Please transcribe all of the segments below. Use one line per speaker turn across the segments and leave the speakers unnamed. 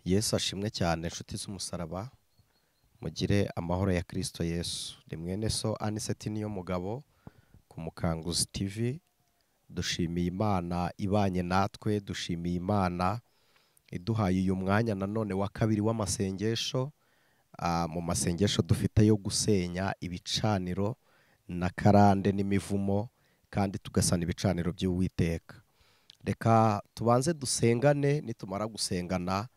Yesu ashimwe cyane inshuti z'umusaraba, mugire amahoro ya Kristo Yesu. Ni mwene so Aniseti niyo mugabo ku Mukanguzi TV. Dushimiye Imana ibanye natwe, dushimiye Imana iduhaye uyu mwanya nanone wa kabiri w'amasengesho. Mu masengesho dufite yo gusenya ibicaniro na karande n'imivumo, kandi tugasana ibicaniro by'Uwiteka. Reka tubanze dusengane, nitumara gusengana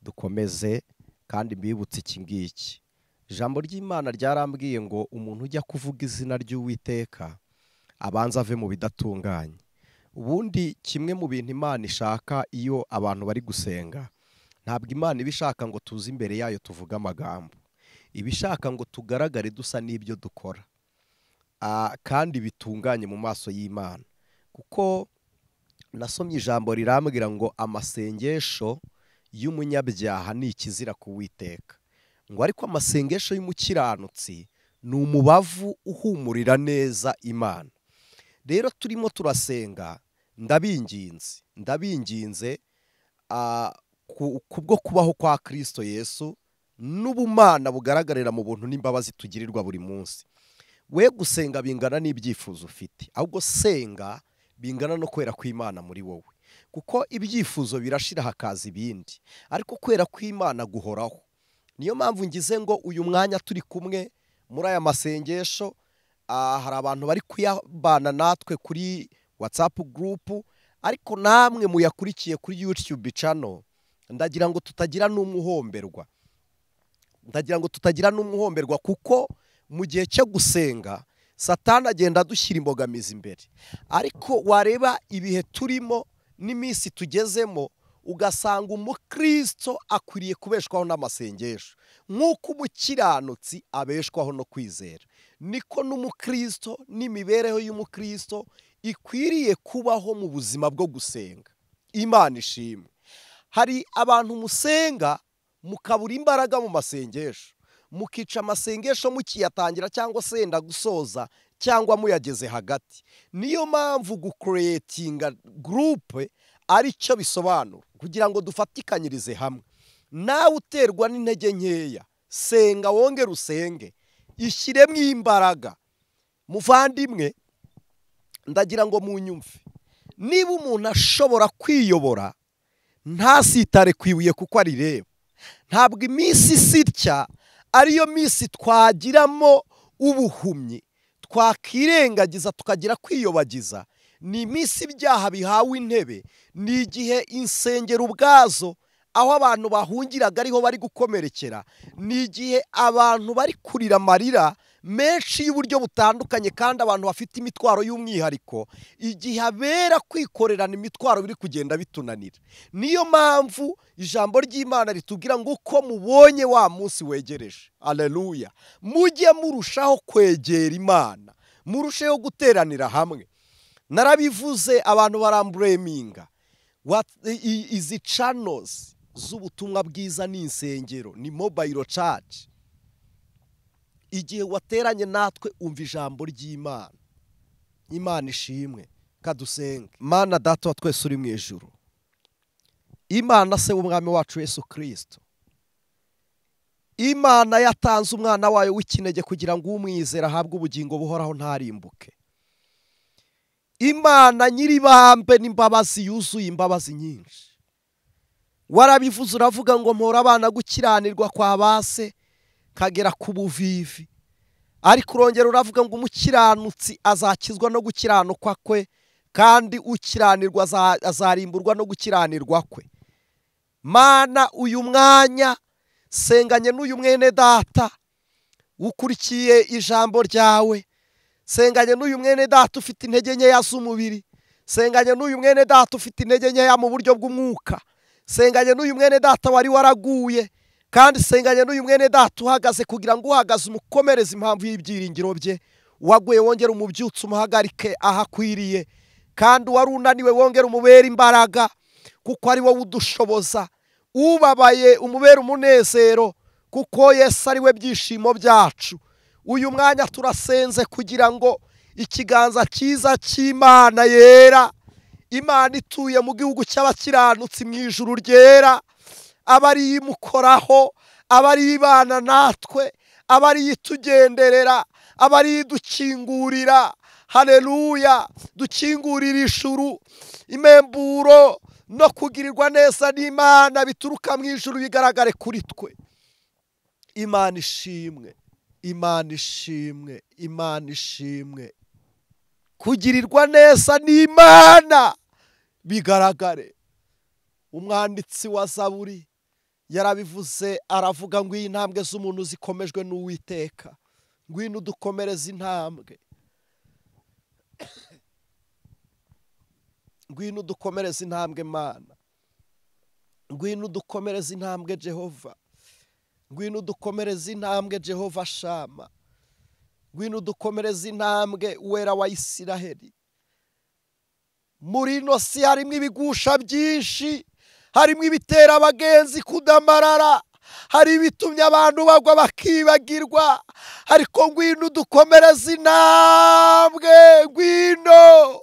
dukomeze. Kandi mbibutse iki ngiki, ijambo ry'Imana ryarambwiye ngo umuntu ujya kuvuga izina ry'Uwiteka abanza ave mu bidatunganye. Ubundi kimwe mu bintu Imana ishaka iyo abantu bari gusenga, ntabwo Imana iba ishaka ngo tuze imbere yayo tuvuge amagambo, iba ishaka ngo tugaragare dusa n'ibyo dukora, kandi bitunganye mu maso y'Imana. Kuko nasomye ijambo rirambwira ngo amasengesho y'umunyabyaha ni ikizira ku Uwiteka, ngo ariko amasengesho y'umukiranutsi ni umubavu uhumurira neza Imana. Rero turimo turasenga, ndabinginze kubwo kubaho kwa Kristo Yesu n'ubumana bugaragarira mu buntu n'imbabazi tugirirwa buri munsi. We gusenga bingana n'ibyifuzo ufite, ahubwo senga bingana no kwera kw'Imana muri wowe, kuko ibyifuzo birashira hakaza ibindi, ariko kwera kw'Imana guhoraho. Niyo mpamvu ngize ngo uyu mwanya turi kumwe muri aya masengesho, hari abantu bari kuyabana natwe kuri WhatsApp group, ariko namwe muyakurikiye kuri YouTube channel, ndagira ngo tutagira n'umuhomberwa. Ndagira ngo tutagira n'umuhomberwa, kuko mu gihe cyo gusenga Satani agenda adushyira imbogamizi imbere. Ariko wareba ibihe turimo n'iminsi tugezemo, ugasanga umukristo akwiriye kubeshwaho n'amasengesho. Nk'uko umukiranutsi abeshwaho no kwizera, niko n'umukristo n'imibereho y'umukristo ikwiriye kubaho mu buzima bwo gusenga. Imana ishimwe. Hari abantu musenga mukabura imbaraga mu masengesho, mukica amasengesho mukiyatangira cyangwa se yenda gusoza cyangwa muyageze hagati. Niyo mpamvu gucreatinga groupe ari cyo bisobanura, kugira ngo dufatikanyirize hamwe. Nawe uterwa n'intege nkeya, senga wongere usenge, ishyiremo imbaraga. Muvandimwe, ndagira ngo munyumve, niba umuntu ashobora kwiyobora ntasitare kwibuye kuko arireba, ntabwo iminsi isitya ariyo minsi twagiramo ubuhumyi, twakirengagiza tukagira kwiyobagiza. Ni iminsi ibyaha bihawe intebe, ni igihe insengero ubwazo aho abantu bahungiraga ariho bari gukomerekera, ni igihe abantu bari kurira amarira menshi y'uburyo butandukanye, kandi abantu bafite imitwaro y'umwihariko, igihe abera kwikorerana imitwaro biri kugenda bitunanira. Niyo mpamvu ijambo ry'Imana ritubwira ngo uko mubonye wa munsi wegereje, aleluya, mujye murushaho kwegera Imana, murusheho guteranira hamwe. Narabivuze abantu barambureminga, izi channels z'ubutumwa bwiza ni insengero, ni mobile church. Igihe wateranye natwe umva ijambo ry'Imana. Imana ishimwe, kadusenge. Mana Data wa twese uri mu ijuru, Imana se w'umwami wacu Yesu Kristo, Imana yatanze umwana wayo w'ikinege kugira ngo umwizera ahabwe ubugingo buhoraho ntarimbuke. Imana nyiribambe n'imbabazi yuzuye imbabazi nyinshi, warabivuze uravuga ngo mpora abana gukiranirwa kwa base kagera ku buvivi, ariko urongera uravuga ngo umukiranutsi azakizwa no gukiranukwa kwe, kandi ukiranirwa azarimburwa no gukiranirwa kwe. Mana, uyu mwanya senganye n'uyu mwene data ukurikiye ijambo ryawe, senganye n'uyu mwene data ufite intege nkeya z'umubiri, senganye n'uyu mwene data ufite intege nkeya mu buryo bw'umwuka, senganye n'uyu mwene data wari waraguye, kandi senganye n'uyu mwene data uhagaze kugira ngo uhagaze umukomereze impamvu y'ibyiringiro bye. Waguye wongere umubyutse umuhagarike ahakwiriye, kandi wari unaniwe wongere umubere imbaraga, kuko ari wowe udushoboza. Ubabaye umubere umunezero, kuko Yesu ari we byishimo byacu. Uyu mwanya turasenze kugira ngo ikiganza cyiza cy'Imana yera, Imana ituye mu gihugu cy'abakiranutsi mu ijuru ryera, aba ari imukoraho, aba ari ibana natwe, aba ari itugenderera, aba ari idukingurira. Haleluya, dukingurira ijuru, imemburo no kugirirwa neza n'Imana bituruka mu ijuru bigaragare kuri twe. Imana ishimwe, Imana ishimwe, Imana ishimwe. Kugirirwa neza n'Imana bigaragare. Umwanditsi wa Zaburi yarabivuze, aravuga ngo iyi ntambwe z'umuntu zikomejwe n'Uwiteka, ngwino udukomereze intambwe, ngwino udukomereze intambwe Mana, ngwino udukomereze intambwe Jehova, ngwino udukomereze intambwe Jehova Shama, ngwino udukomereze intambwe Uwera wa Isiraheli. Muri ino si harimo ibigusha byinshi, harimo ibitera abagenzi kudamarara, hari ibitumye abantu bagwa bakibagirwa, ariko ngwino udukomereze intambwe, ngwino.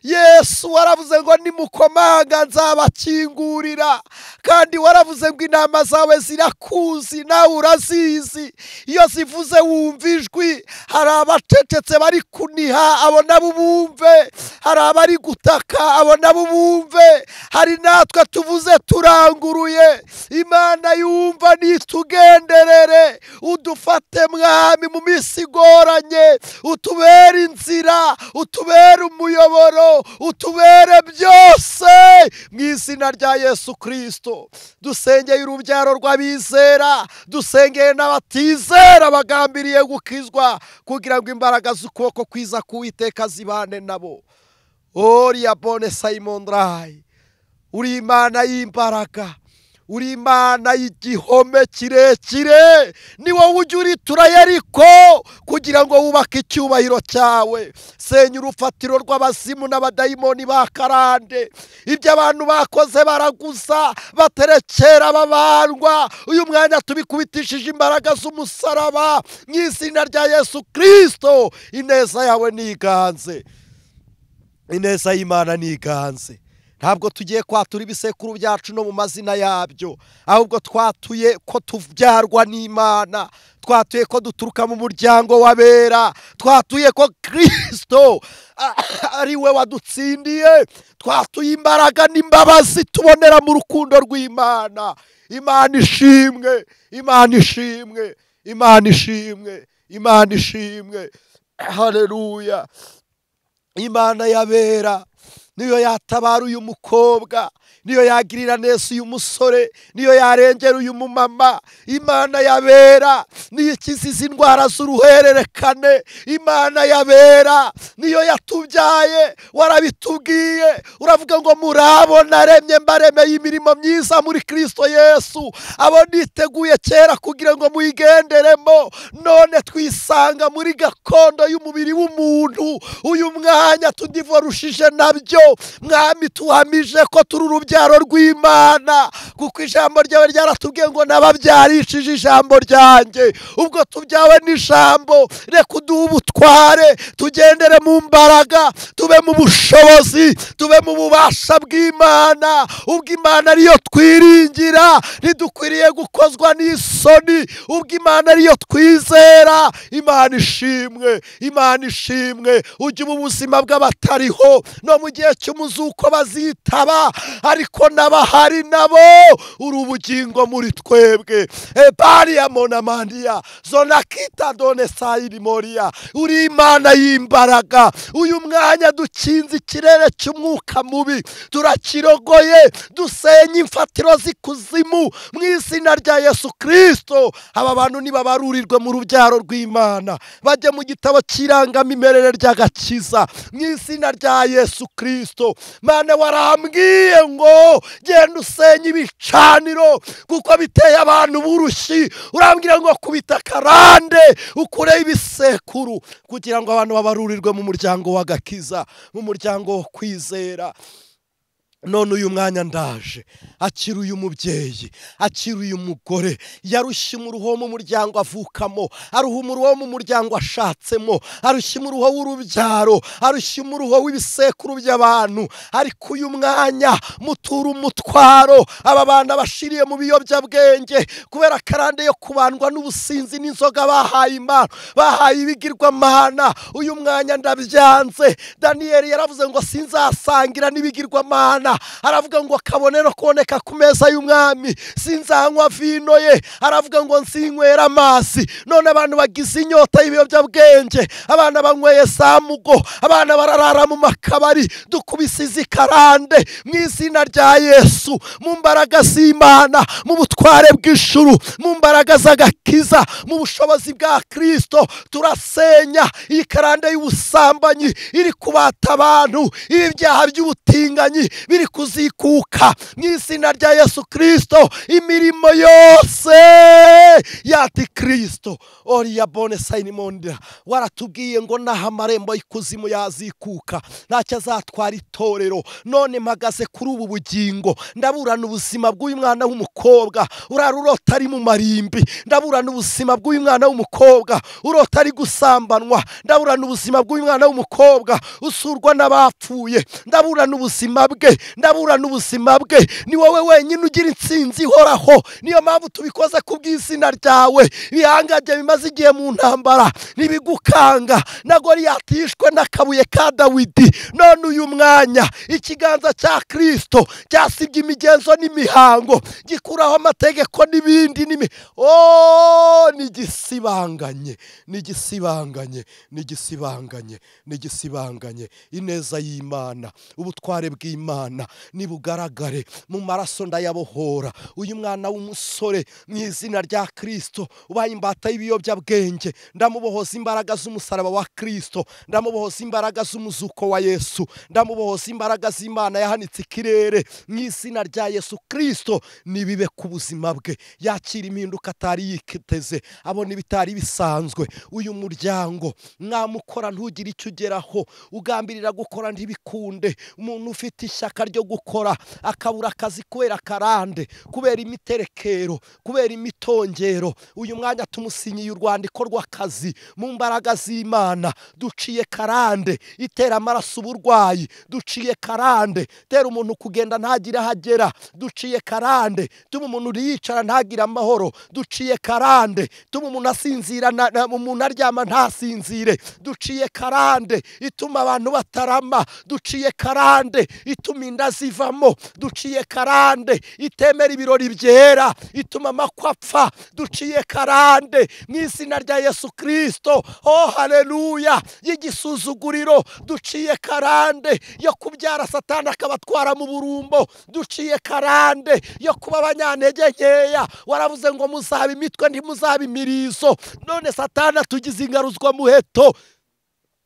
Yesu waravuze ngo nimukomanga nzabakingurira, kandi waravuze ngo intama zawe zirakuzi nawe urazizi, iyo zivuze wumva ijwi. Hari abacecetse bari kuniha, abo nabo bumve, hari abari gutaka, abo nabo bumve, hari natwe tuvuze turanguruye. Imana yumva nitugenderere, udufate Mwami mu minsi igoranye, utubere inzira, utubere umuyoboro, utubere byose mu izina rya Yesu Kristo. Dusengeye urubyaro rw'abizera, dusengeye n'abatizera bagambiriye gukizwa, kugira ngo imbaraga z'ukuboko kwiza k'Uwiteka zibane nabo. Oriya bone Simon Rai, uri Imana y'imbaraga, uri Imana y'igihome kirekire, ni wowe ujya uritura Yeriko kugira ngo wubake icyubahiro cyawe. Senya urufatiro rw'abazimu n'abadayimoni ba karande, ibyo abantu bakoze baraguza baterekera babandwa, uyu mwanya tubikubitishije imbaraga z'umusaraba mu izina rya Yesu Kristo. Ineza yawe niganze, ineza y'Imana niganze. Ntabwo tugiye kwatura ibisekuru byacu no mu mazina yabyo, ahubwo twatuye ko tubyarwa n'Imana, twatuye ko duturuka mu muryango w'abera, twatuye ko Kristo ari we wadutsindiye, twatuye imbaraga n'imbabazi tubonera mu rukundo rw'Imana. Imana ishimwe, Imana ishimwe, Imana ishimwe, Imana ishimwe. Haleluya. Imana y'abera niyo yatabara uyu mukobwa, niyo yagirira neza uyu musore, niyo yarengera uyu mumama. Imana y'abera niyo ikiza izi ndwara z'uruhererekane. Imana y'abera niyo yatubyaye, warabitubwiye, uravuga ngo murabona remye mbaremeye imirimo myiza muri Kristo Yesu, abo niteguye kera kugira ngo muyigenderemo. None twisanga muri gakondo y'umubiri w'umuntu, uyu mwanya tudivorushije nabyo. Mwami, tuhamije ko turi urubyaro rw'Imana, kuko ijambo ryawe ryaratubwiye ngo nababyarishije ijambo ryanjye. Ubwo tubyawe n'ijambo, reka uduhe ubutware, tugendere mu mbaraga, tube mu bushobozi, tube mu bubasha bw'Imana. Ubwo Imana ariyo twiringira, ntidukwiriye gukozwa n'isoni. Ubwo Imana ariyo twizera. Imana ishimwe, Imana ishimwe. Ujye uba ubuzima bw'abatariho no mu gihe cy'umuzuko bazitaba, ariko n'abahari nabo uri ubugingo muri twebwe. Ebaria monamandia zonakita done sayiri moria, uri Imana y'imbaraga. Uyu mwanya dukinze ikirere cy'umwuka mubi, turakirogoye, dusenye imfatiro z'ikuzimu mu izina rya Yesu Kristo. Aba bantu nibabarurirwe mu rubyaro rw'Imana, bajye mu gitabo cy'irangamimerere ry'agakiza mu izina rya Yesu Kristo. Mana, warambwiye ngo genda usenye ibicaniro kuko biteye abantu burushi, urambwira ngo kubita karande ukure ibisekuru kugira ngo abantu babarurirwe mu muryango w'agakiza, mu muryango wo kwizera. None uyu mwanya ndaje, akira uyu mubyeyi, akira uyu mugore, yarushye umuruho mu muryango avukamo, aruha umuruho mu muryango ashatsemo, arushye umuruho w'urubyaro, arushye umuruho w'ibisekuru by'abantu. Ariko uyu mwanya mutura umutwaro aba bana bashiriye mu biyobyabwenge kubera karande yo kubandwa n'ubusinzi n'inzoga bahaye Imana, bahaye ibigirwamana. Uyu mwanya ndabyanze. Daniel yaravuze ngo sinzasangira n'ibigirwamana, aravuga ngo kabone no kuboneka ku meza y'umwami, sinzanywa vino ye, aravuga ngo nzinywera amazi. None abantu bagize inyota y'ibiyobyabwenge, abana banyweye samugo, abana bararara mu makabari, dukubise izi karande mu izina rya Yesu, mu mbaraga z'Imana, mu butware bw'ijuru, mu mbaraga z'agakiza, mu bushobozi bwa Kristo. Turasenya iyi karande y'ubusambanyi iri kubata abantu, ibyaha by'ubutinganyi biri kuzikuka mu izina rya Yesu Kristo. Imirimo yose yati Kristo oriya bone sayinimonda, waratubwiye ngo naho amarembo y'ikuzimu yazikuka ntacyo azatwara itorero. None mpagaze kuri ubu bugingo, ndaburana ubuzima bw'uyu mwana w'umukobwa urara urota ari mu marimbi, ndaburana ubuzima bw'uyu mwana w'umukobwa urota ari gusambanwa, ndaburana ubuzima bw'uyu mwana w'umukobwa usurwa n'abapfuye, ndaburana ubuzima bwe, ndaburana ubuzima bwe. Ni wowe wenyine ugira intsinzi ihoraho, niyo mpamvu tubikoze ku bw'izina ryawe. Ibihangage bimaze igihe mu ntambara ntibigukanga, na Goliyati yishwe n'akabuye ka Dawidi. None uyu mwanya ikiganza cya Kristo cyasibye imigenzo n'imihango, gikuraho amategeko n'ibindi n'imi oh, nigisibanganye, nigisibanganye, nigisibanganye, nigisibanganye. Ineza y'Imana, ubutware bw'Imana nibugaragare mu maraso ndayabohora uyu mwana w'umusore mu izina rya Kristo ubaye imbata y'ibiyobyabwenge. Ndamubohoza imbaraga z'umusaraba wa Kristo, ndamubohoza imbaraga z'umuzuko wa Yesu, ndamubohoza imbaraga z'Imana yahanitse ikirere mu izina rya Yesu Kristo. Nibibe ku buzima bwe, yakira impinduka atari yiteze, abona ibitari bisanzwe. Uyu muryango mwamukora ntugire icyo ugeraho, ugambirira gukora ntibikunde. Umuntu ufite ishyaka ryo gukora akabura akazi kubera karande, kubera imiterekero, kubera imitongero, uyu mwanya tumusinyiye urwandiko rw'akazi mu mbaraga z'Imana. Duciye karande itera amaraso uburwayi, duciye karande tera umuntu kugenda ntagire ahagera, duciye karande tuma umuntu yicara ntagire amahoro, duciye karande tuma umuntu asinzira, umuntu aryama ntasinzire, duciye karande ituma abantu batarama, duciye karande ituma inda zivamo, duciye karande itemera ibirori byera, ituma amakwa apfa, duciye karande mu izina rya Yesu Kristo. Oh haleluya! Y'igisuzuguriro, duciye karande yo kubyara Satani akabatwara mu burumbo, duciye karande yo kuba abanyantege nkeya. Waravuze ngo muzaba imitwe ntimuzaba imirizo, none Satani atugize ingaruzwa muheto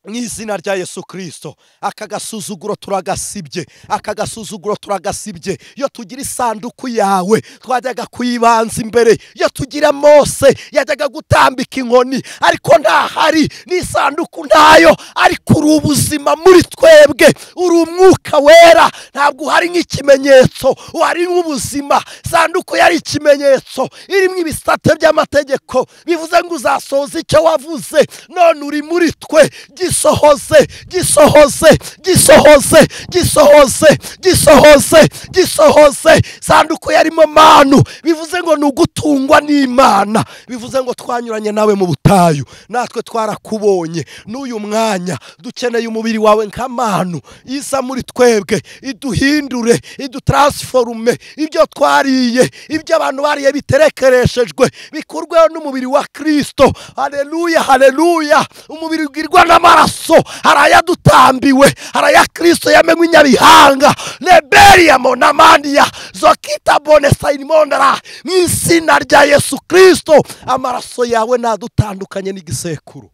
mu izina rya Yesu Kristo. Aka gasuzuguro turagasibye, aka gasuzuguro turagasibye. Iyo tugira isanduku yawe twajyaga kuyibanza imbere, iyo tugira Mose yajyaga gutambika inkoni, ariko ntahari n'isanduku ntayo. Ariko uri ubuzima muri twebwe, uri umwuka wera, ntabwo uhari nk'ikimenyetso, uhari nk'ubuzima. Sanduku yari ikimenyetso irimo ibisate by'amategeko, bivuze ngo uzasohoza icyo wavuze. None uri muri twe, gisohoze, gisohoze, gisohoze, gisohoze, gisohoze, gisohoze. Sanduku yarimo manu, bivuze ngo nugutungwa n'Imana, bivuze ngo twanyuranye nawe mu butayu, natwe twarakubonye. N'uyu mwanya dukeneye umubiri wawe nka manu iza muri twebwe, iduhindure, idutransforme. Ibyo twariye, ibyo abantu bariye biterekereshejwe, bikurweho n'umubiri wa Kristo. Haleluya, haleluya! Umubiri ugirwa n'amaraso, harayadutambiwe, haraya Kristo yamenwe inyabihanga leberia monamania zokita bone sayinimondara. Mu izina rya Yesu Kristo, amaraso yawe nadutandukanye n'igisekuru.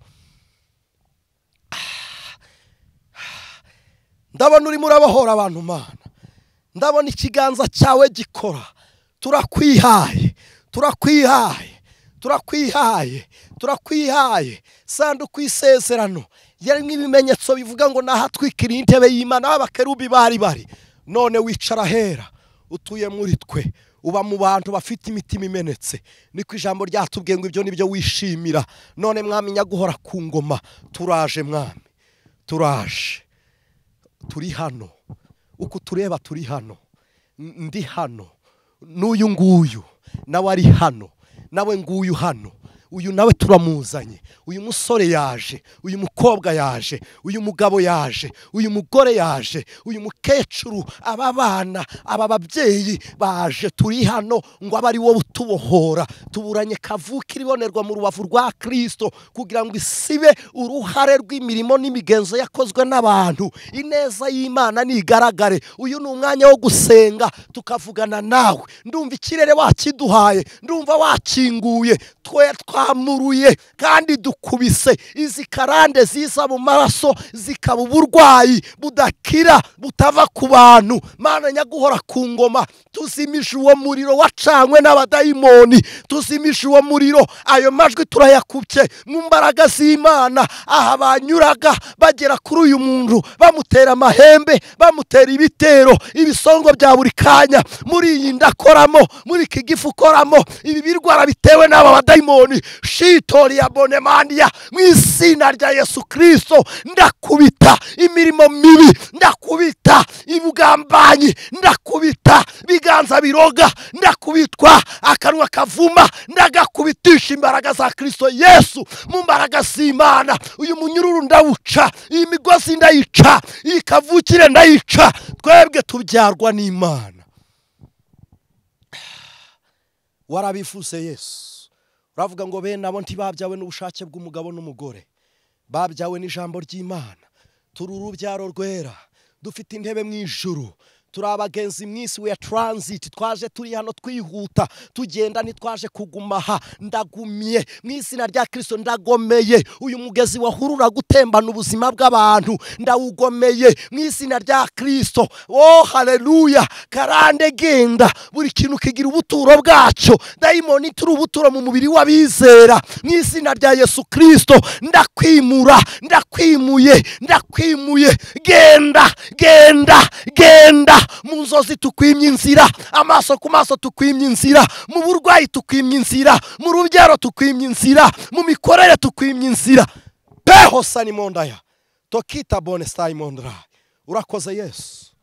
Ndabona urimo urabohora abantu Mana, ndabona ikiganza cyawe gikora. Turakwihaye, turakwihaye, turakwihaye, turakwihaye. Sanduku y'isezerano yarimo ibimenyetso bivuga ngo nahatwikiriye intebe y'Imana, abakerubi bari bari. None wicara hera, utuye muri twe, uba mu bantu bafite imitima imenetse. Niko ijambo ryatubwiye ngo ibyo nibyo wishimira. None mwami nyaguhora ku ngoma, turaje mwami, turaje, turi hano, uko tureba turi hano, ndi hano, n'uyu nguyu nawe ari hano, nawe nguyu hano, uyu nawe turamuzanye, uyu musore yaje, uyu mukobwa yaje, uyu mugabo yaje, uyu mugore yaje, uyu mukecuru, aba bana, aba babyeyi baje, turi hano ngo abe ari wowe utubohora. Tuburanye kavukire ibonerwa mu rubavu rwa Kristo, kugira ngo isibe uruhare rw'imirimo n'imigenzo yakozwe n'abantu. Ineza y'Imana nigaragare. Uyu ni umwanya wo gusenga tukavugana nawe. Ndumva ikirere wakiduhaye, ndumva wakinguye, twe twamuruye kandi dukubise izi karande ziza mu maraso, zikaba uburwayi budakira butava ku bantu. Mana nyaguhora ku ngoma, tuzimisha uwo muriro wacanywe n'abadayimoni, tuzimisha uwo muriro. Ayo majwi turayakubye mu mbaraga z'Imana. Aha banyuraga bagera kuri uyu muntu, bamutera amahembe, bamutera ibitero, ibisongo bya buri kanya. Muri iyi ndakoramo, muri iki gifu ukoramo, ibi birwara bitewe n'aba badayimoni. Shitori ya bonemania, mu izina rya Yesu Kristo, ndakubita imirimo mibi, ndakubita ibugambanyi, ndakubita biganza biroga, ndakubitwa akanwa kavuma, ndagakubitisha imbaraga za Kristo Yesu, mu mbaraga z'Imana. Uyu munyururu ndawuca, iyi migozi ndayica, iyi kavukire ndayica. Twebwe tubyarwa n'Imana. Warabifuse Yesu, uravuga ngo bene abo ntibabyawe n'ubushake bw'umugabo n'umugore, babyawe n'ijambo ry'Imana. Turi urubyaro rwera, dufite intebe mu ijuru, turi abagenzi mu isi, we are transit. Twaje turi hano twihuta, tugenda, ntitwaje kuguma aha. Ndagumye mu izina rya Kristo, ndagomeye uyu mugezi wahurura gutembana ubuzima bw'abantu, ndawugomeye mu izina rya Kristo. Oh haleluya! Karande genda, buri kintu kigira ubuturo bwacyo. Dayimoni turi ubuturo mu mubiri w'abizera mu izina rya Yesu Kristo. Ndakwimura, ndakwimuye, ndakwimuye. Genda, genda, genda. Mu nzozi tukwimye inzira, amaso ku maso tukwimye inzira, mu burwayi tukwimye inzira, mu rubyaro tukwimye inzira, mu mikorere tukwimye inzira. Peho sanimondaya tokita bone sayimondra. Urakoze Yesu,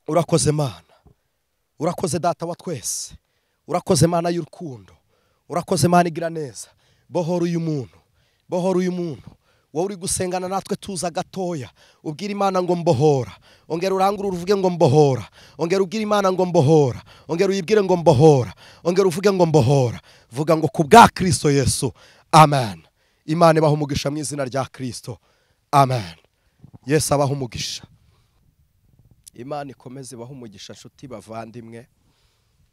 urakoze Mana, urakoze Data wa twese, urakoze Mana y'urukundo, urakoze Mana igira neza. Bohora uyu muntu, bohora uyu muntu. Wowe uri gusengana natwe tuza gatoya, ubwira Imana ngo mbohora. Ongera urangurure uvuge ngo mbohora. Ongera ubwira Imana ngo mbohora. Ongera uyibwire ngo mbohora. Ongera uvuge ngo mbohora. Vuga ngo ku bwa Kristo Yesu, amen. Imana ibahe umugisha mu izina rya Kristo, amen. Yesu abahe umugisha. Imana ikomeze ibahe umugisha nshuti bavandimwe,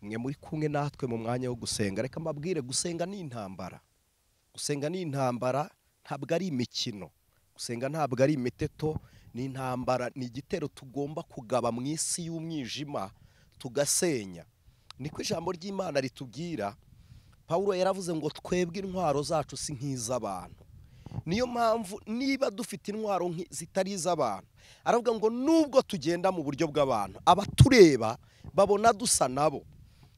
mwe muri kumwe natwe mu mwanya wo gusenga. Reka mbabwire, gusenga ni intambara. Gusenga ni intambara, ntabwo ari imikino. Gusenga ntabwo ari imiteto, ni intambara, ni igitero tugomba kugaba mu isi y'umwijima tugasenya. Niko ijambo ry'Imana ritubwira. Pawulo yaravuze ngo twebwe intwaro zacu si nk'iz'abantu. Niyo mpamvu niba dufite intwaro zitari iz'abantu, aravuga ngo nubwo tugenda mu buryo bw'abantu, abatureba babona dusa nabo.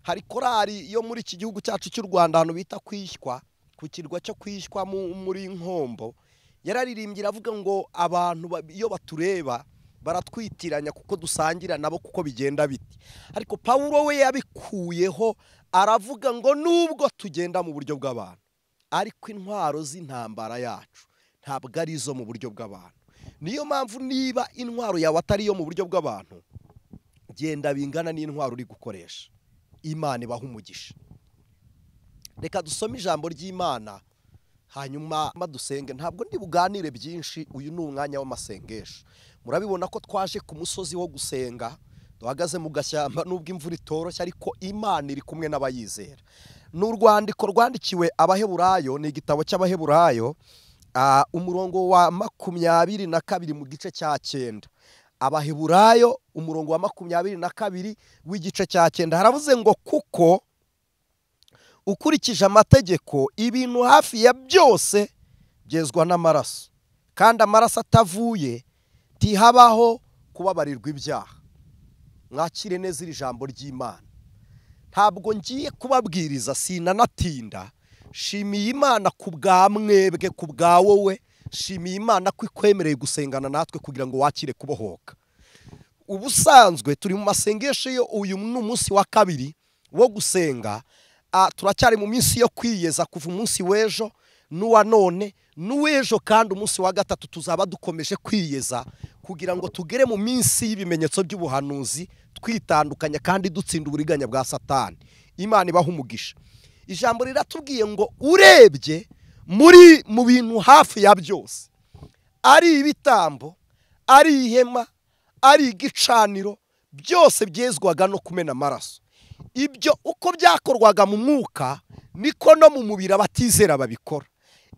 Hari korali yo muri iki gihugu cyacu cy'u Rwanda, ahantu bita Kwishywa, ku kirwa cyo Kwishywa muri Nkombo, yararirimbye iravuga ngo abantu iyo batureba baratwitiranya kuko dusangira nabo, kuko bigenda biti. Ariko Pawulo we yabikuyeho, aravuga ngo nubwo tugenda mu buryo bw'abantu, ariko intwaro z'intambara yacu ntabwo ari izo mu buryo bw'abantu. Niyo mpamvu niba intwaro yawe atari iyo mu buryo bw'abantu, genda bingana n'intwaro uri gukoresha. Imana ibahe umugisha. Reka dusome ijambo ry'Imana hanyuma dusenge. Ntabwo ndi buganire byinshi, uyu ni umwanya w'amasengesho. Murabibona ko twaje ku musozi wo gusenga, duhagaze mu gashyamba nubwo imvura itoroshye, ariko Imana iri kumwe n'abayizera. Ni urwandiko rwandikiwe Abaheburayo, ni igitabo cy'Abaheburayo, umurongo wa 22 mu gice cya 9. Abaheburayo umurongo wa 22 w'igice cya 9 haravuze ngo kuko ukurikije amategeko ibintu hafi ya byose byezwa n'amaraso, kandi amaraso atavuye ntihabaho kubabarirwa ibyaha. Mwakire neza iri jambo ry'Imana. Ntabwo ngiye kubabwiriza, sinanatinda. Shimiye Imana ku bwa mwebwe, ku bwa wowe. Shimiye Imana ko ikwemereye gusengana natwe kugira ngo wakire kubohoka. Ubusanzwe turi mu masengesho yo uyu ni umunsi wa kabiri wo gusenga. Turacyari mu minsi yo kwiyeza kuva umunsi w'ejo n'uwa none n'uw'ejo, kandi umunsi wa gatatu tuzaba dukomeje kwiyeza kugira ngo tugere mu minsi y'ibimenyetso by'ubuhanuzi, twitandukanya kandi dutsinda uburiganya bwa Satani. Imana ibaha umugisha. Ijambo riratubwiye ngo urebye muri mu bintu hafi ya byose, ari ibitambo, ari ihema, ari igicaniro, byose byezwaga no kumena amaraso. Ibyo uko byakorwaga mu mwuka niko no mu mubiri abatizera babikora.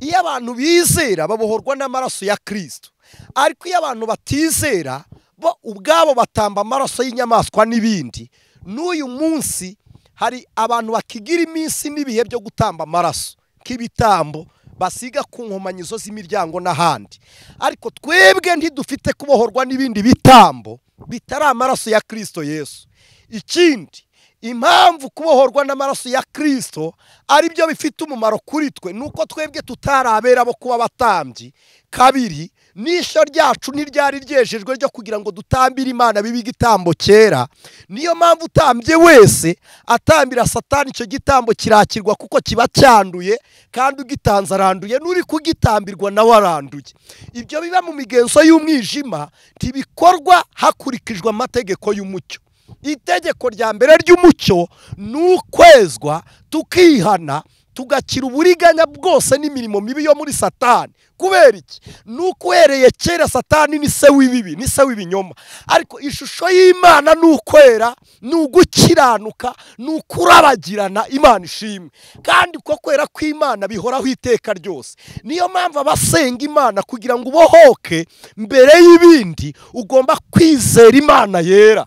Iyo abantu bizera babohorwa n'amaraso ya Kristo, ariko iyo abantu batizera bo ubwabo batamba amaraso y'inyamaswa n'ibindi. N'uyu munsi hari abantu bakigira iminsi n'ibihe byo gutamba amaraso k'ibitambo basiga ku nkomanyizo z'imiryango n'ahandi, ariko twebwe ntidufite kubohorwa n'ibindi bitambo bitari amaraso ya Kristo Yesu. Ikindi, impamvu kubohorwa n'amaraso ya Kristo ari byo bifite umumaro kuri twe, nuko twebwe tutarabera bo kuba abatambyi. Kabiri, n'ishyo ryacu ntiryari ryejejwe ryo kugira ngo dutambire Imana bibe igitambo cyera. Niyo mpamvu utambye wese atambira Satani, icyo gitambo kirakirwa kuko kiba cyanduye, kandi ugitanze aranduye, n'uri kugitambirwa nawe aranduye. Ibyo biba mu migenzo y'umwijima, ntibikorwa hakurikijwe amategeko y'umucyo. Itegeko rya mbere ry'umucyo ni ukwezwa, tukihana, tugakira uburiganya bwose n'imirimo mibi yo muri Satani. Kubera iki? Nuko uhereye kera Satani ni se w'ibibi, ni se w'ibinyoma. Ariko ishusho y'Imana ni ukwera, ni ugukiranuka, ni ukurabagirana. Imana ishimwe. Kandi uko kwera kw'Imana bihoraho iteka ryose. Niyo mpamvu abasenga Imana kugira ngo ubohoke mbere y'ibindi ugomba kwizera Imana yera.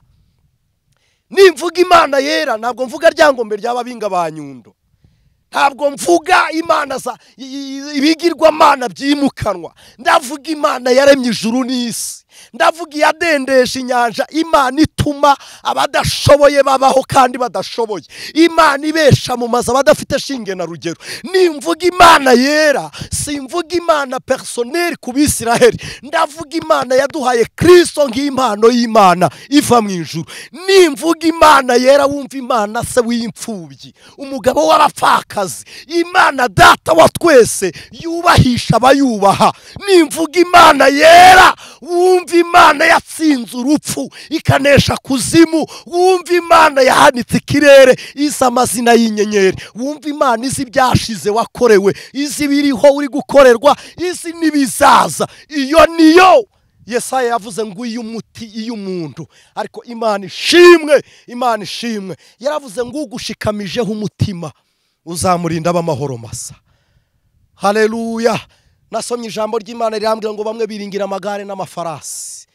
Nimvuga Imana yera ntabwo mvuga ryangombe ry'ababinga ba Nyundo. Ntabwo mvuga Imana za ibigirwamana byimukanwa. Ndavuga Imana yaremye ijuru n'isi. Ndavuga iyadendeje inyanja, Imana ituma abadashoboye babaho kandi badashoboye. Imana ibesha mu mazu abadafite shinge na rugero. Nimvuga Imana yera, simvuga Imana personnel ku Bisiraheli. Ndavuga Imana yaduhaye Kristo nk'impano y'Imana iva mu ijuru. Nimvuga Imana yera, wumva Imana se w'imfubyi, umugabo w'abapfakazi, Imana data wa twese yubahisha abayubaha. Nimvuga Imana yera, wumva Imana yatsinze urupfu ikanesha kuzimu, wumva Imana yahanitse ikirere izi amazina y'inyenyeri, wumva Imana izi ibyashize wakorewe, izi biriho uri gukorerwa, izi n'ibizaza. Iyo niyo Yesaya yavuze ngo iyo umuti iyo umuntu. Ariko Imana ishimwe, Imana ishimwe. Yaravuze ngo ugushikamijeho umutima uzamurinda abamahoro masa. Haleluya. Nasomye ijambo ry'Imana rirambwira ngo bamwe biringira amagare n'amafarasi,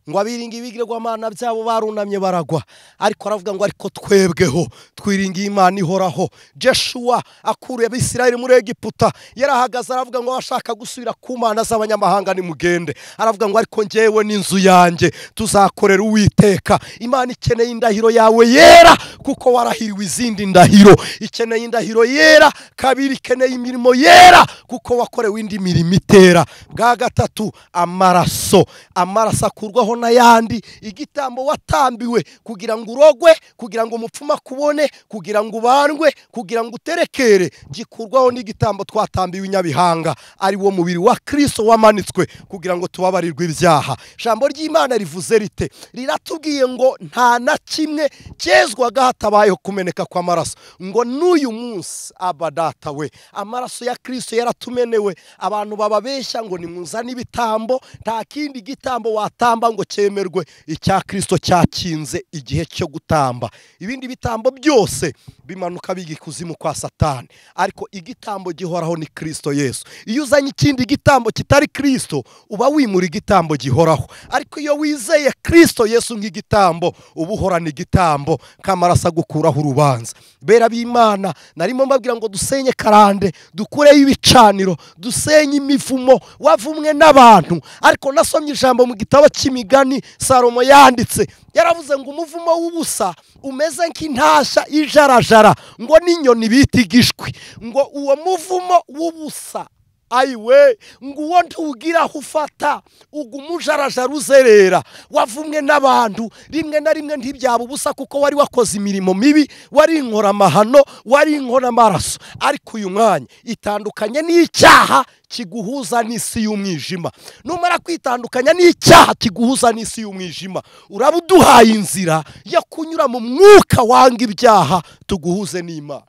ngo abiringa ibigirwamana byabo barunamye baragwa. Ariko aravuga ngo ariko twebweho twiringiye Imana ihoraho. Joshua akuruye Abisirayeli muri Egiputa, yarahagaze aravuga ngo abashaka gusubira ku mana z'abanyamahanga nimugende. Aravuga ngo ariko njyewe n'inzu yanjye tuzakorera Uwiteka. Imana ikeneye indahiro yawe yera, kuko warahiriwe izindi ndahiro. Ikeneye indahiro yera. Kabiri, ikeneye imirimo yera, kuko wakorewe indi mirimo itera. Bwa gatatu, amaraso. Amaraso akurwaho n'ayandi. Igitambo watambiwe kugira ngo urogwe, kugira ngo umupfuma kubone, kugira ngo ubandwe, kugira ngo uterekere, gikurwaho n'igitambo twatambiwe inyabihanga, ari wo mubiri wa Kristo wamanitswe kugira ngo tubabarirwe ibyaha. Ijambo ry'Imana rivuze rite? Riratubwiye ngo nta na kimwe cyezwaga hatabayeho kumeneka kw'amaraso. Ngo n'uyu munsi abadata we, amaraso ya Kristo yaratumenewe. Abantu bababeshya ngo nimuzane ibitambo, nta kindi gitambo watamba ngo cyemerwe, icya Kristo cyakinze igihe cyo gutamba. Ibindi bitambo byose bimanuka bijya ikuzimu kwa Satani, ariko igitambo gihoraho ni Kristo Yesu. Iyo uzanye ikindi gitambo kitari Kristo, uba wimura igitambo gihoraho. Ariko iyo wizeye Kristo Yesu nk'igitambo, uba uhorana igitambo k'amaraso agukuraho urubanza. Bera b'Imana, narimo mbabwira ngo dusenye karande, dukureyo ibicaniro, dusenye imivumo wavumwe n'abantu. Ariko nasomye ijambo mu gitabo cy'Imigani cy'imigani Salomo yanditse, yaravuze ngo umuvumo w'ubusa umeze nk'intashya ijarajara ngo n'inyoni bita igishwi, ngo uwo muvumo w'ubusa ayiwe ngo uwo ntugira aho ufata ugumujarajara uzerera, wavumwe n'abantu rimwe na rimwe ntibyaba ubusa kuko wari wakoze imirimo mibi, wari inkoramahano, wari inkoramaraso. Ariko uyu mwanya itandukanye n'icyaha kiguhuza n'isi y'umwijima. Numara kwitandukanya n'icyaha kiguhuza n'isi y'umwijima, uraba uduhaye inzira yo kunyura mu mwuka wanga ibyaha tuguhuze n'Imana.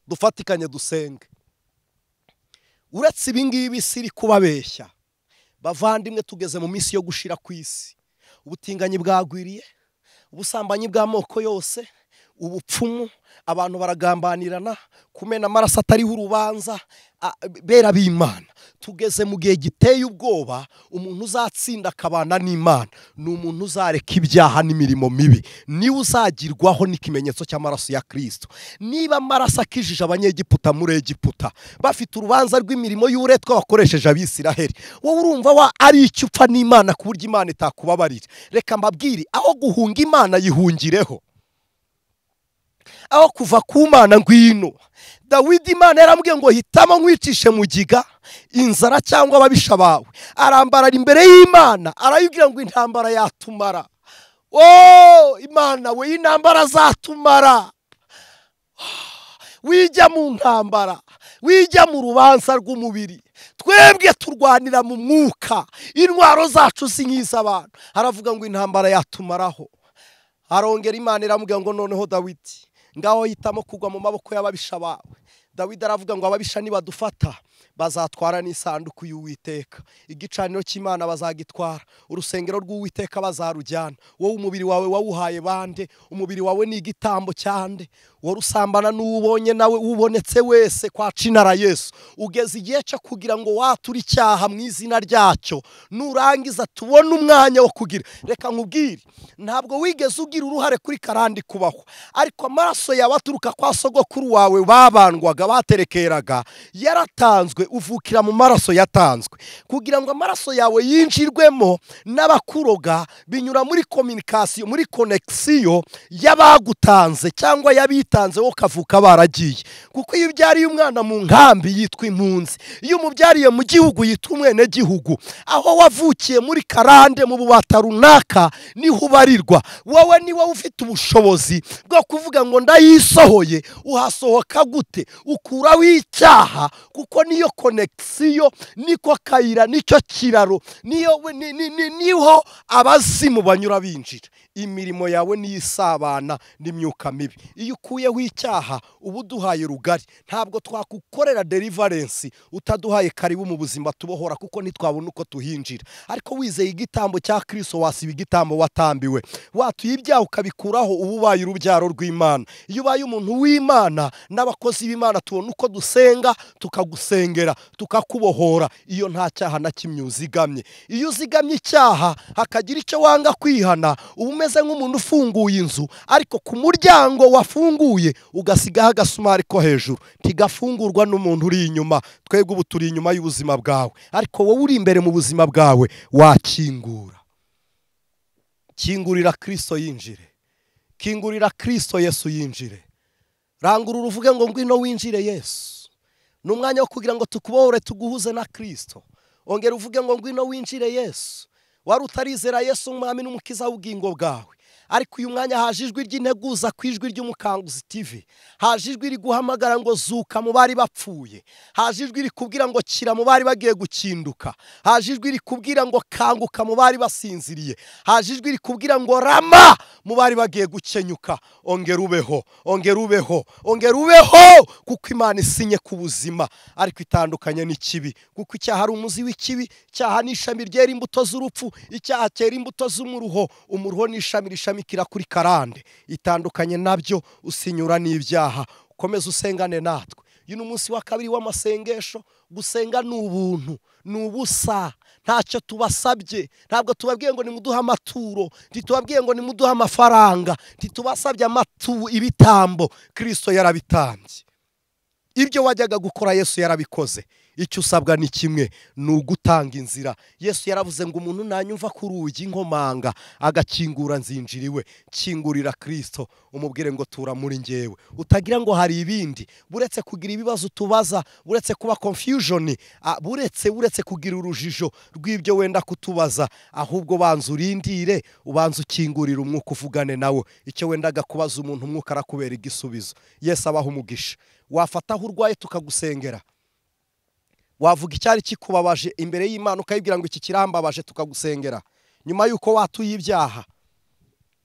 Dufatikanye dusenge. Uretse ibi ngibi isi iri kubabeshya, bavandimwe, tugeze mu minsi yo gushira ku isi. Ubutinganyi bwagwiriye, ubusambanyi bw'amoko yose, ubupfumu, abantu baragambanirana, kumena amaraso atariho urubanza, bera b'Imana. Tugeze mu gihe giteye ubwoba. Umuntu uzatsinda akabana n'Imana ni umuntu uzareka ibyaha n'imirimo mibi, niwe uzagirwaho n'ikimenyetso cy'amaraso ya Kristo. Niba amaraso akijije abanyegiputa muri Egiputa bafite urubanza rw'imirimo y'uburetwa bakoresheje Abisiraheli, wowe urumva wa ari icyo upfa n'Imana ku buryo Imana itakubabarira? Reka mbabwire, aho guhunga Imana yihungireho, aho kuva ku Mana ngwino. Dawidi Imana yarambwiye ngo hitamo nkwicishe mugiga, inzara cyangwa ababisha bawe. Arambarara imbere y'Imana arayibwira ngo intambara yatumara. Oh Imana we, intambara zatumara. Wijya mu ntambara, wijya mu rubanza rw'umubiri, twebwe turwanira mu mwuka, intwaro zacu si nk'iz'abantu. Haravuga ngo intambara yatumaraho. Arongera Imana iramubwira ngo noneho Dawidi, ngaho hitamo kugwa mu maboko y'ababisha bawe. Dawidi aravuga ngo ababisha nibadufata bazatwara n'isanduku y'Uwiteka, igicaniro cy'Imana bazagitwara, urusengero rw'Uwiteka bazarujyana. Wowe umubiri wawe wawuhaye bande? Umubiri wawe ni igitambo cyande? Warusambana n'ubonye nawe ubonetse wese kwa cinara Yesu. Ugeze igihe cyo kugira ngo wature icyaha mu izina ryacyo, nurangiza tubone umwanya wo kugira. Reka nkubwire, ntabwo wigeze ugira uruhare kuri karandi kubaho, ariko amaraso yawe aturuka kwa sogokuru wawe babandwaga baterekeraga yaratanzwe, uvukira mu maraso yatanzwe. Kugira ngo amaraso yawe yinjirwemo n'abakuroga binyura muri communication, muri connexion y'abagutanze cyangwa yabitanze, wo kavuka baragiye. Kuko iyo ubyariye umwana mu nkambi yitwa impunzi, iyo umubyariye mu gihugu yitwa umwene gihugu. Aho wavukiye muri karande mu bubata runaka niho ubarirwa. Wowe ni wowe ufite ubushobozi bwo kuvuga ngo ndayisohoye. Uhasohoka gute? Ukuraho icyaha, kuko niyo connexion, niko kayira, nicyo kiraro, niyo niho abazimu banyura binjira. Imirimo yawe niyisabana n'imyuka mibi. Iyo ukuyeho icyaha uba uduhaye rugari. Ntabwo twakukorera deliverance utaduhaye karibu mu buzima tubohora, kuko ntitwabona uko tuhinjira. Ariko wizeye igitambo cya Kristo wasiba igitambo watambiwe, watuye ibyaha ukabikuraho, uba ubaye urubyaro rw'Imana. Iyo ubaye umuntu w'Imana n'abakozi b'Imana tubona uko dusenga, tukagusengera, tukakubohora. Iyo nta cyaha na kimwe uzigamye. Iyo uzigamye icyaha hakagira icyo wanga kwihana, uba umeze nk'umuntu ufunguye inzu ariko ku muryango wafunguye ugasigaho agasumari ko hejuru, ntigafungurwa n'umuntu uri inyuma. Twebwe ubu turi inyuma y'ubuzima bwawe, ariko wowe uri imbere mu buzima bwawe wakingura. Kingurira Kristo yinjire, kingurira Kristo Yesu yinjire. Rangurura uvuge ngo ngwino winjire Yesu. Ni umwanya wo kugira ngo tukubohore tuguhuze na Kristo. Ongera uvuge ngo ngwino winjire Yesu. Wari utarizera Yesu umwami n'umukiza w'ubugingo bwawe, ariko uyu mwanya haje ijwi ry'integuza ku ijwi ry'Umukanguzi TV. Haje ijwi riguhamagara ngo zuka mu bari bapfuye. Haje ijwi rikubwira ngo kira mu bari bagiye gukinduka. Haje ijwi rikubwira ngo kanguka mu bari basinziriye. Haje ijwi rikubwira ngo rama mu bari bagiye gukenyuka. Ongera ubeho, ongera ubeho, ongera ubeho, kuko Imana isinye ku buzima ariko itandukanye n'ikibi. Kuko icyaha ari umuzi w'ikibi, icyaha ni ishami ryera imbuto z'urupfu, icyaha cyera imbuto z'umuruho, umuruho ni ishami rishamikira kuri karande. Itandukanye nabyo, usinyura n'ibyaha. Ukomeze usengane natwe. Uyu ni umunsi wa kabiri w'amasengesho. Gusenga ni ubuntu, ni ubusa, ntacyo tubasabye. Ntabwo tubabwiye ngo nimuduhe amaturo, ntitubabwiye ngo nimuduhe amafaranga, ntitubasabye ibitambo. Kristo yarabitambye. Ibyo wajyaga gukora Yesu yarabikoze. Icyo usabwa ni kimwe, ni ugutanga inzira. Yesu yaravuze ngo umuntu nanyumva ku rugi nkomanga agakingura nzinjira iwe. Kingurira Kristo, umubwire ngo tura muri njyewe. Utagira ngo hari ibindi, buretse kugira ibibazo tubaza, buretse kuba confusion, buretse kugira urujijo rw'ibyo wenda kutubaza, ahubwo banza urindire, ubanza ukingurira umwuka uvugane nawe. Icyo wendaga kubaza umuntu, umwuka arakubera igisubizo. Yesu abaha umugisha. Wafata aho urwaye tukagusengera, wavuga icyari kikubabaje imbere y'Imana ukayibwira ngo iki kirambabaje, tukagusengera. Nyuma yuko watuye ibyaha,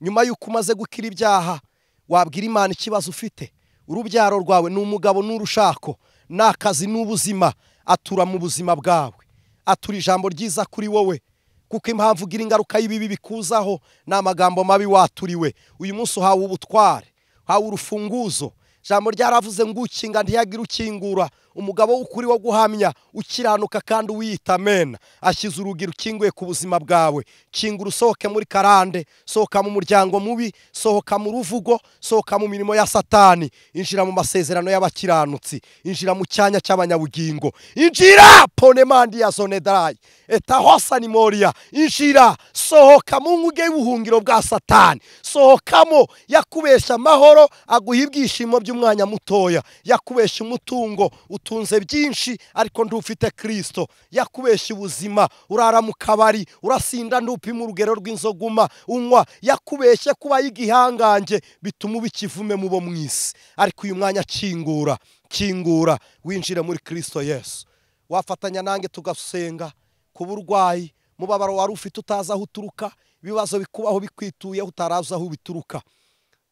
nyuma yuko umaze gukira ibyaha, wabwira Imana ikibazo ufite. Urubyaro rwawe ni umugabo n'urushako, n'akazi n'ubuzima, atura mu buzima bwawe, atura ijambo ryiza kuri wowe. Kuko impamvu ugira ingaruka y'ibibi bikuzaho ni amagambo mabi waturiwe. Uyu munsi uhawe ubutware, uhawe urufunguzo. Ijambo ryaravuze ngo ukinga ntiyagira ukingura. Umugabo w'ukuri wo guhamya, ukiranuka kandi uwiyita amena, ashyize urugi rukinguye ku buzima bwawe. Kingura usohoke muri karande, sohoka mu muryango mubi, sohoka mu ruvugo, sohoka mu mirimo ya Satani, injira mu masezerano y'abakiranutsi, injira mu cyanya cy'abanyabugingo, injira ponemandi ya zonedrai etahosa ni moria, injira, sohoka mu nkuge y'ubuhungiro bwa Satani, sohokamo. Yakubesha amahoro aguha ibyishimo by'umwanya mutoya, yakubesha umutungo utunze byinshi ariko ndufite Kristo, yakubesha ubuzima urara mu kabari urasinda ndupima urugero rw'inzoguma unywa, yakubeshye kuba y'igihangange bituma ubikivume mubo mwisi. Ariko uyu mwanya kingura, kingura winjire muri Kristo Yesu. Wafatanya nange tugasenga ku burwayi, mubabaro wari ufite utazi aho uturuka, ibibazo bikubaho bikwituye utarazi aho bituruka.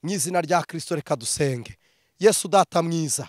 Mu izina rya Kristo reka dusenge. Yesu data mwiza,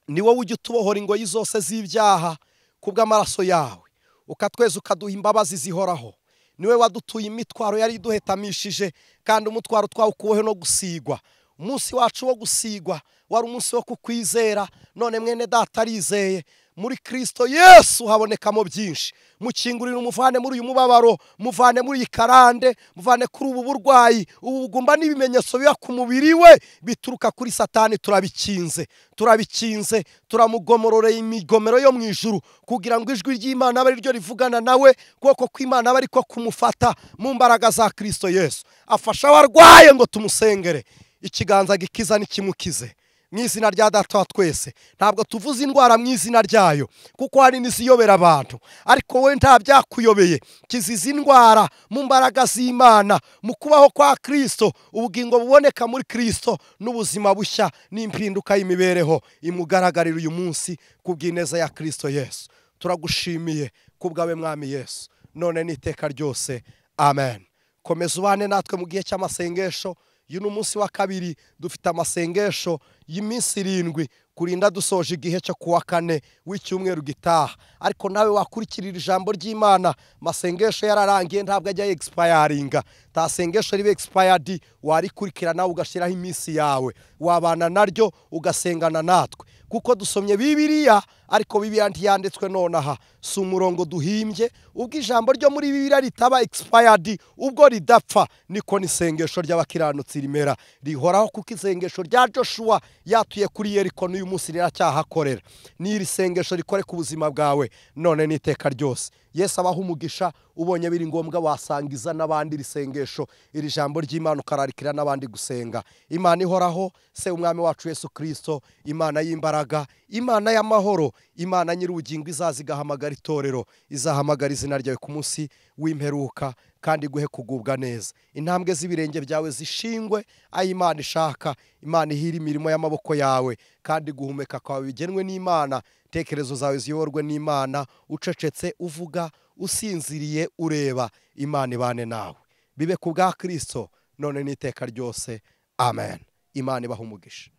ni wowe ujya utubohora ingoyi zose z'ibyaha kubw'amaraso yawe, ukatweza ukaduha imbabazi zihoraho. Niwe wadutuye imitwaro yari iduhetamishije, kandi umutwaro twawukuweho no gusigwa. Umunsi wacu wo gusigwa wari umunsi wo kukwizera, none mwene data arizeye. Muri Kristo Yesu habonekamo byinshi. Mukingurira umuvane muri uyu mubabaro, muvane muri iyi karande, muvane kuri ubu burwayi, ubu bugumba n'ibimenyetso biba ku mubiri we bituruka kuri Satani. Turabikinze, turabikinze, turamugomororeye imigomero yo mu ijuru, kugira ngo ijwi ry'Imana abe ryo rivugana nawe, kuko kw'Imana abe ariko kumufata mu mbaraga za Kristo Yesu. Afasha abarwaye ngo tumusengere, ikiganza gikiza n'ikimukize. Mu izina rya data wa twese. Ntabwo tuvuze indwara mu izina ryayo, kuko hari n'iziyobera abantu, ariko wowe nta byakuyobeye. Kiziza indwara mu mbaraga z'Imana, mu kubaho kwa Kristo, ubugingo buboneka muri Kristo, n'ubuzima bushya n'impinduka y'imibereho imugaragarira uyu munsi kubw'ineza ya Kristo Yesu. Turagushimiye kubwawe Mwami Yesu, none n'iteka ryose, amen. Komeza ubane natwe mu gihe cy'amasengesho. Uyu ni umunsi wa kabiri, dufite amasengesho y'iminsi 7 kurinda dusoje igihe cyo kuwa kane w'icyumweru gitaha. Ariko nawe wakurikirira ijambo ry'Imana, masengesho yararangiye ntabwo ajya expiringa. Ta sengesho ribe expired, warikurikira nawe ugashiraho iminsi yawe, wabana naryo ugasengana natwe. Kuko dusomye Bibiliya, ariko Bibiliya ntiyanditswe nonaha, si umurongo duhimbye. Ubwo ijambo ryo muri Bibiliya ritaba expired, ubwo ridapfa, niko n'isengesho ry'abakiranutsi rimera, rihoraho. Kuko isengesho rya Joshua yatuye kuri Yeriko n'uyu munsi riracyahakorera. N'iri sengesho rikore ku buzima bwawe none n'iteka ryose. Yesu abaha umugisha. Ubonye biri ngombwa wasangiza n'abandi iri sengesho, iri jambo ry'Imana, ukararikira n'abandi gusenga. Imana ihoraho, se umwami wacu Yesu Kristo, Imana y'imbaraga, Imana y'amahoro, Imana nyir'ubugingo, izaza igahamagara itorero, izahamagara izina ryawe ku munsi w'imperuka, kandi guhe kugubwa neza. Intambwe z'ibirenge byawe zishingwe aho Imana ishaka. Imana ihira imirimo y'amaboko yawe, kandi guhumeka kwawe bigenwe n'Imana, tekerezo zawe ziyoborwe n'Imana. Ucecetse uvuga, usinziriye ureba, Imana ibane nawe. Bibe ku bwa Kristo none n'iteka ryose, amen. Imana ibahe umugisha.